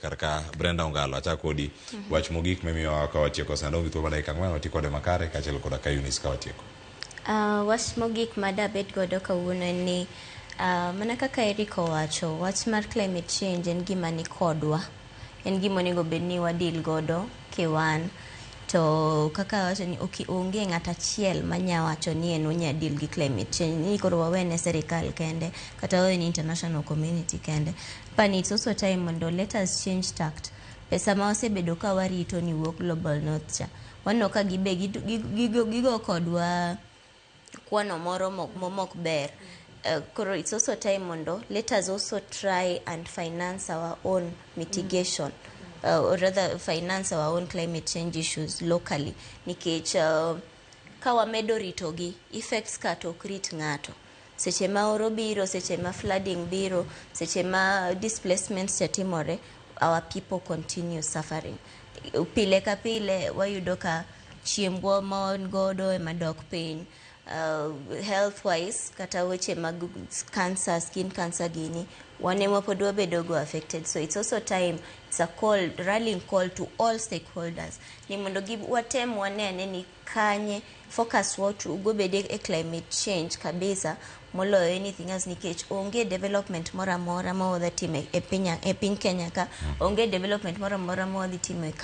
Kar ka Brenda Ongalo, achak kodi. Wach mogik mimiyowa ka watieko sani, dong' gi thuolo mar dakika 4, wati kode makare kaachiel koda ka Eunice ka watieko. Wach mogik ma dabed godo kawuono en ni mana kaka Eric owacho, wach mar climate change en gima ni kodwa. En gima onego bed ni wadeal godo kiwan. To kaka awacho ni ok onge ng'at achiel manya wacho ni en onya deal gi climate change. Ni koro wawene serikal kende kata wawene international community kende. Pani it's also time mondo let us change tact. Pesa ma wasebedo ka warito ni wuok Global North cha. Waneno ka gibe gigo kodwa kwano moro mok ber. Koro it's also time mondo let us also try and finance our own mitigation, or rather finance our own climate change issues locally, nikech ka wamedo ritogi, effects ka to ok rit ng'ato. Seche ma oro biro, seche ma flooding biro, seche ma displacements cha timore, our people continue suffering. Pile ka pile wayudo ka chiembwa ma wan godo ema dok piny. Health wise, kata weche mag cancer, skin cancer gini, wan ema pod wabedo go affected. So it's also time, it's a call, rallying call to all stakeholders ni mondo gi watem wanene ni kanye focus watu gobede e climate change kabisa moloyo anything else, nikech onge development moro amora ma wadhi timo e piny Kenya ka, onge development moro amora ma wadhi timo e county.